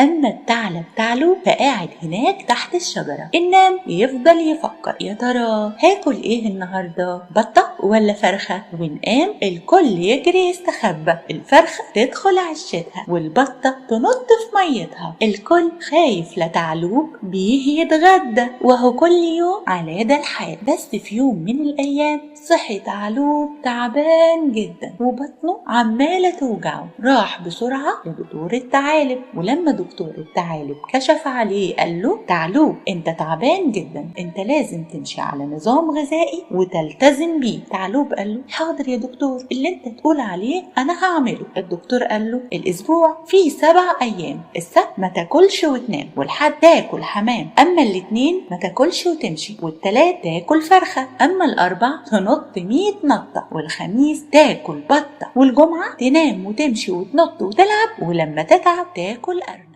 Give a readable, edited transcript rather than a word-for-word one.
أما الثعلب ثعلوب فقاعد هناك تحت الشجرة. النام يفضل يفكر يا ترى هاكل ايه النهاردة، بطة ولا فرخة؟ ونقام الكل يجري يستخبى، الفرخة تدخل عشتها والبطة تنط في ميتها. الكل خايف لا ثعلوب بيه يتغدى، وهو كل يوم على ده الحال. بس في يوم من الأيام صحي ثعلوب تعبان جدا وبطنه عمالة توجعه. راح بسرعة لدكتور الثعالب، ولما دكتور الثعالب كشف عليه قال له ثعلوب انت تعبان جدا، انت لازم تمشي على نظام غذائي وتلتزم بيه. ثعلوب قال له حاضر يا دكتور، اللي انت تقول عليه انا هعمله. الدكتور قال له الاسبوع فيه 7 ايام، السبت ما تاكلش وتنام، والحد تاكل حمام، اما الاثنين ما تاكلش وتمشي، والتلات تاكل فرخة، اما الاربع تنط 100 نطة، والخميس تاكل بطة، والجمعة تنام وتمشي وتنط وتلعب، ولما تتعب تاكل أرنب.